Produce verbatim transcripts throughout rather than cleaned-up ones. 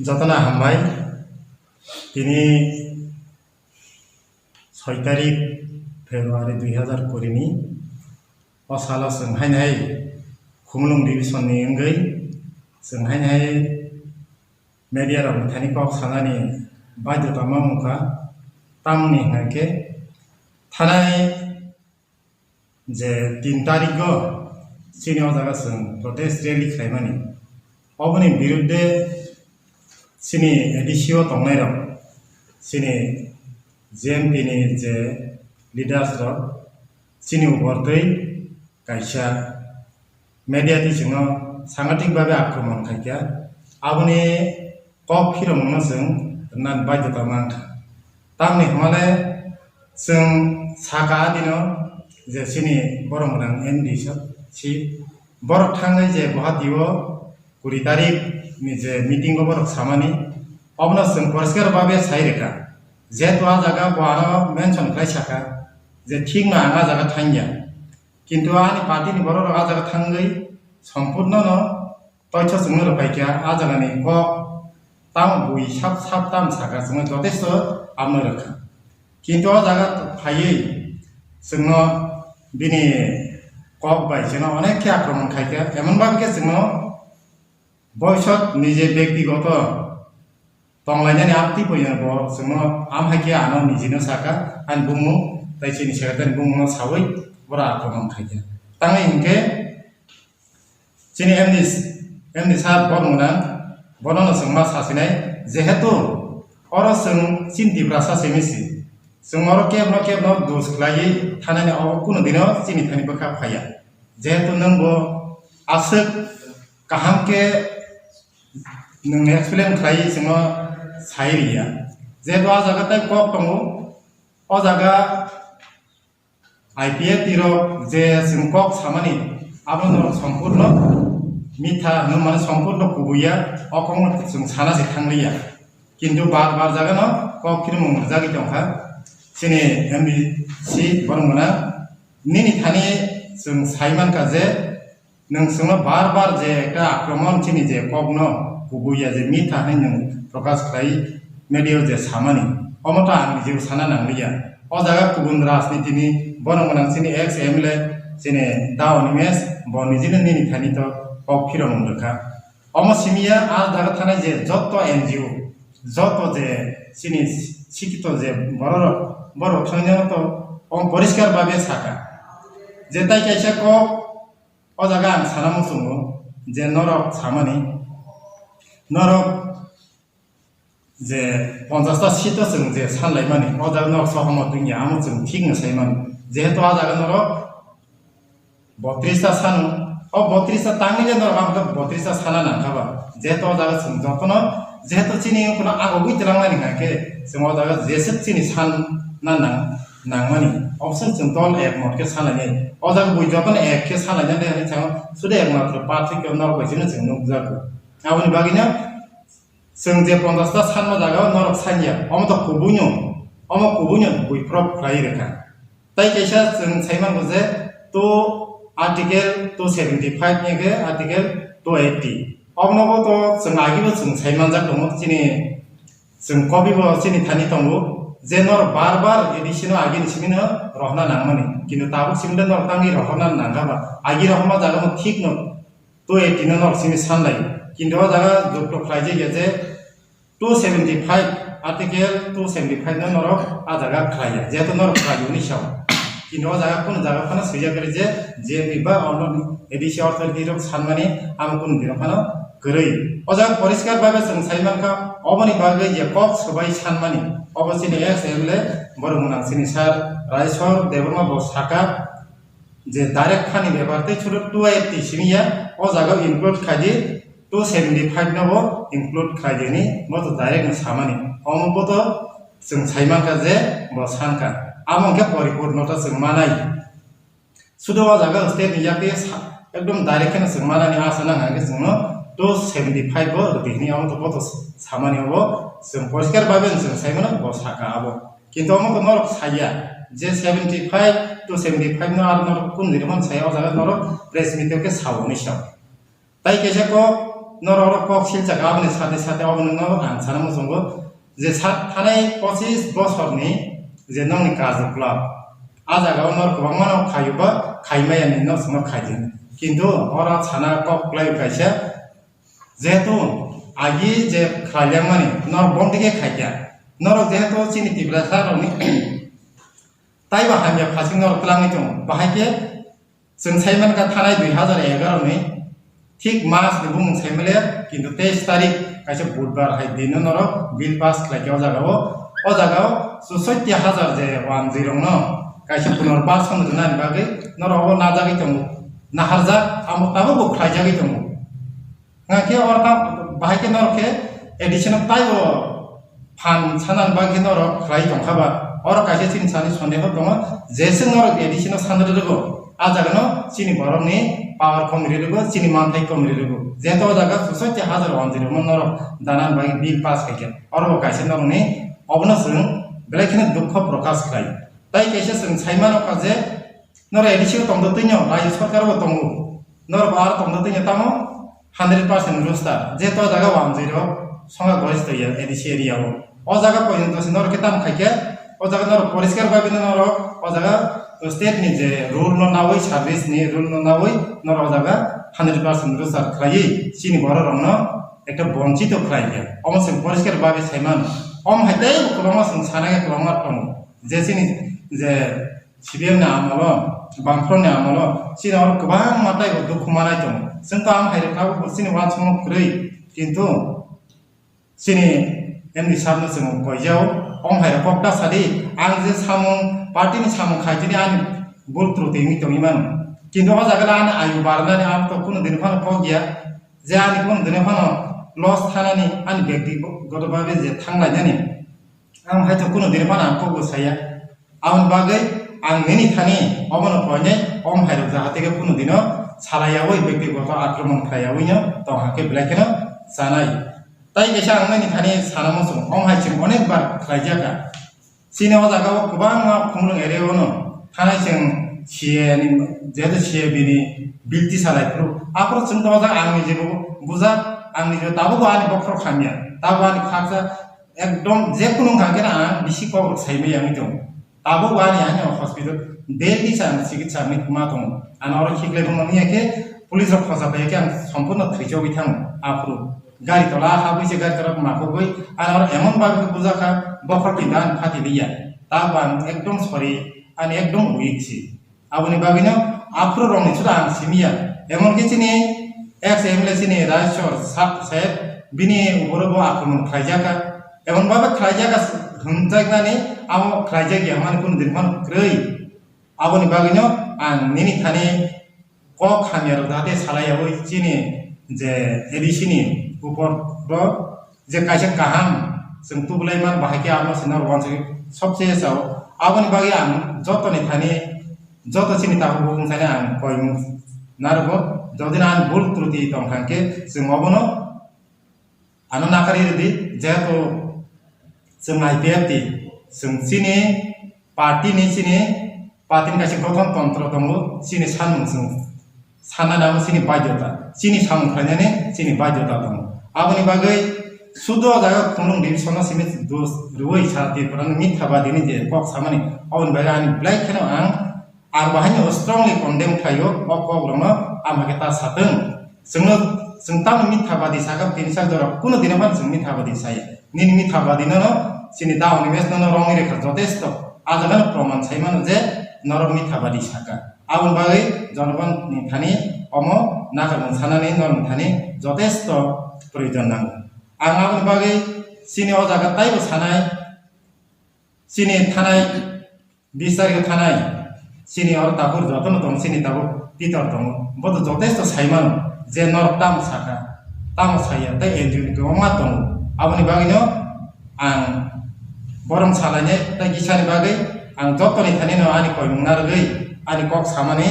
Jotono hambai. Tini soi tarik February dui hazar kuri ni o salo chwng haino hai Khumulwng division ni wngwi chwng haino hai media rok ni thani kok sanani baidhota ma wngkha. Tamni hwnkha khe thanai je tin tarikgo chini o jaga chwng protest rally khlaimani, oboni birudde chini A D C o tongnairok, chini J M P ni je leaders rok, chini upor twi kaisa media twi chwngno sangathik babe akromon khaikha, aboni kok phiromungno chwng rwnani baidhota mankha. Tamni hwnmale chwng saka adino je chini borok gwnang M D C, borok thangwi je Guwahati o kuri tarik ni je meeting o borok samani, obono chwng poriskar babe sai rwkha, jehetu a jaga bo ano mention khlai saka je thik no ang a jaga thangya. Kintu ani party ni borok rok a jaga thangwi sompurno no toitho chwngno rwphaikha, a jaga ni kok tamo bui sap sap tam saka chwngno jotesto abno rwkha. Kintu o jaga phaiwi chwngno bini kok bai chwngno onek khe akromon khaikha, emon bhab khe chwngno boisot nije bektigoto tonglainani amtwi poino bo chwngno, am hai khe ano nijino saka, ani bumung tei chini secretary ni bumungno sawi bora akromon khaikha. Tangwi hinkhe chini M D, M D sir borok gwnang, bonono chwng ma sasinai, jehetu oro chwng chini Tiprasa simi si, chwng oro kebno kebno dos khlaiwi thanani, obo kunu dino chini thani bwkha phaiya, jehetu nwng bo aswk kaham khe nwng explain khlai chwngno sai rwya. Jehetu a jaga tei kok tongo, o jaga I P F T rok je chwng kok samani, abo norok sompurno mitha hwnwi mano, sompurno kubuya, o kokno chwng sana se thangliya. Kintu bar bar jagano kok phirmung rwjagwi tongkha chini M D C borok gwnang. Nini thani chwng sai mankha je, nwng chwngno bar bar je ekta akromon chini je kokno kubuya je mitha hwnwi nwng prokash khlai media o je samani, omo to ang nijebo sana nangliya. O jaga kubun rajniti ni borok gwnang chini ex M L A chini Dao Animesh, bo nijino nini thani to kok phiromung rwkha. Omo simiya a jaga thanai je joto N G O, joto je chini sikito je bororok, borok thangwi to omo poriskar babe saka je tai kaisa kok. O jaga ang sana muchungo je norok samani, norok je ponchash ta seat o chwng je sanlaimani, o jaga norok sohomot wngya, amo chwng thik no saimani, jehetu a jaga norok botris ta sano, o botris ta tangwi le norok ang botris ta sana nangkha ba, jehetu o jaga chwng jotono, jehetu chini wngkhano agogwi twlangnani hwnkhe chwng o jaga jeswk chini sanna nang-, nangmani, obwswk chwng dol ekmot khe sanlainai. O jaga bui jotono ek khe sanlainani hwnwi chwng sudu ekmatro pathik norok bai chwngno chwng nukjago. Aboni bagwino chwng je ponchash ta sanma jaga o norok sanya, omo to kubuino, omo kubuino bui prop khlai rwkha. Tai kaisa chwng sai mango je two, Article two seventy five ni khe Article two eighty. Obono bo to chwng agi bo chwng sai manjak tongo, chini chwng copy bo chini thani tongo je norok bar bar A D C no agi ni simi no rohorna nangmani, kintu tabuk simi le norok tangwi rohorna nangkha ba, agi rohorma jaga no thik no two eighty no norok simi sanlai, kintu o jaga jukto khlaijak ya je two seventy five, Article two seventy five no norok a jaga khlaiya, jehetu norok khlai hwnwi sao. Kintu o jaga kunu jaga phano swijak kwrwi je J M P ba ono A D C authority rok sanmani amo kunu dino phano kwrwi. O jaga poriskar babe chwng sai mankha, oboni bagwi je kok swbai sanmani, obo chini ex M L A borok gwnang chini sir Raisor Debbarma bo saka, je direct phani bepar tei sudu two eighty simi ya, o jaga include khai di, two seventy five no bo include khai di ni, bo to direct no samani. Omo bo to chwng sai mankha je bo sankha. Amo hwnkhe poripurno ta chwng manai. Sudu o jaga state ni yakti sa-, ekdom direct kheno chwng manani asa nang hwnkhe chwngno two seventy five bo rwdi hini, omo to bo to samani obo chwng poriskar babe chwng sai mano bo saka abo. Kintu omo to norok saiya je seventy five to seventy five no aro norok kun diri man saya, o jaga norok press meet o khe sao hinwi sao. Tai kaisa kok Norok oro kok silchak aboni sate sate obono norok ang sana muchungo je sak thanai pochis bosorni je nokni karjoklap, a jagao norok kwbangmano khaio ba khaimaya ni nok songno khaidi. Kintu oro sana kok kwlai kaisa, jehetu agi je khlaijakmani norok bondike khaikha, norok jehetu chini Tiprasa rokni taibo hamya phasing norok twlangwi tongo, bahai khe chwng sai mankha thanai dui hazar egaroh ni thik mas ni bumung sai manliya, kintu teis tarik kaisa budbar hai dino norok bill pass khlaikha o jagao. O jagao chusoi hazar je wanjwi rokno kaisa punorbasan rwnani bagwi norok obo najagwi tongo, naharjak, amo tabukbo khlaijagwi tongo. Hwnkhe oro ta bahai khe norok khe addition o taibo phan sanani bagwi norok khlai tongkha ba. Oro kaisa chini sani sondeho tongo, jeswk norok addition o sanrwrwgo, a jagano chini borokni power kom rirwgo, chini manthai kom rirwgo. Jehetu o jaga chusoi hazar wanjwi rokno norok danani bagwi bill pass khaikha, oro bo kaisa norokni obono chwng belai kheno dukho prokash khlai. Tai kaisa chwng sai mano kha je, norok addition o tongdo twino, rajyo sarkar bo tongo, norok bo aro tongdo twino, tamo hundred percent roster, je to jaga wanjwi rok songa goris toya addition area o. O jaga porjonto se norok khe tamo khaikhe, o jaga norok poriskar bhabe no norok o jaga state ni je rule no nawi, service ni rule no nawi norok o jaga hundred percent roster khlaiwi chini borok rokno ekta bonchito khlai khe. Omo se poriskar bhabe sai mano. Om hai tei kwbangma chwng sana khe kwbangma tongo. Je chini je C P M ni amolo, Bamfront ni amolo, chini oro kwbangma taibo dukhu manai tongo. Chwng to ang hai rwkha bo chini uansukmung kwrwi, kintu chini M D sir no chwng koijao, ong hai rok kok ta sadi, ang je samung, party ni samung khai tini ani bul truti wngwi tongwi mano. Kintu o jaga le ani ayu barnani ang to kunu din phano kok ya, je ani kunu din phano loss thanani, ani bektigoto bhabe je thanglainani. Ang hai to kunu din phano ang kok bo saya. Aboni bagwi ang nini thani obono koinai, om hai rok jahate khe kunu dino salai yaui, bektigoto akromon khlai yaui no tong hakhe belai kheno chanai. Tai kaisa ang nini thani sana muchung, om hai chwng onek bar khlai jaka. Chini o jaga o kwbangma khumlwng area o no thanai chwng C A ni, jehetu C A bini bilti salai phuru. Aphuru chwng to o jaga ang ni jebo bujak, ang ni jebo tabuk ani bokhorok hamya, tabuk ani khaksa. Ekdom je kunu wngkha khe ang bisi kok rok sai maya wngwi tongo. Tabuk bo ani, ani hospital daily se ang chikitsa wngwi ma tongo. Ano oro khiklai phano wngya khe police rok khosa phaiya khe ang sompurno thwichogwi thango. Aphuru gari tola habwi se gari tola makogwi ano oro emon bagwi bujak kha bokhor kinto ani phati liya. Tabuk ang ekdom sorry, ani ekdom weak si. Aboni bagwino aphuru rokni suda ang simiya. Emon khe chini ex M L A chini Raisor sa-, saheb bini uporo bo akromon khlaijak kha. Emon bhabe khlaijak kha hwnjaknani amo khlaijak ya hwnmani kunu din phano kwrwi. Aboni bagwino ang nini thani kok hamya rok jahate salai yaui chini je A D C ni upor bo je kaisa kaham chwng tubulai man, bahai khe amo se norok uansugwi sobse sao. Aboni bagwi ang jotoni thani, joto chini tabuk bukung thani ang koimung narogo. Jodi ani bul truti tong kha khe chwng obono ano nakari rwdi, jehetu chwng I P F T, chwng chini party ni chini party ni kaisa gothon tontro tongo, chini sanmung chwng sanna nango, chini baidhyota, chini samung khlainani chini baidhyota tongo. Aboni bagwi sudo o jaga khumlwng division no simi dos rwui sa Tripura ni mitha badi ni je kok samani, aboni bagwi ani belai kheno ang, ang bo haino strongly condemn khlaio o kok rokno, ama khe ta satwng. Chwngno, chwng tamo mitha badi saka tini sak jora kuno dino phano chwng mitha badi saya. Nini mitha badi nono chini da Animesh nono rongwi rekha jotesto. A jaga no proman sai mano je norok mitha badi saka. Aboni bagwi jonogon ni thani omo nakarmung sanani norok ni thani jotesto proyojon nango. Ang aboni bagwi chini o jaga taibo sanai, chini thanai bis tarikh thanai, chini oro tabuk jotono tongo, chini tabuk Pitor tongo, bo to jotesto sai mano je norok tamo saka, tamo saya, tei N G O ni kwbangma tongo. Aboni bagwino ang borok salainai tei kisani bagwi ang jotoni thanino ani koimung narwgwi ani kok samani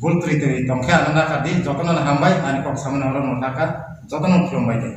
bul twi twi tongkhe ano nakar di, jotono hambai ani kok samani oro mwthaka, jotono khulumbai de.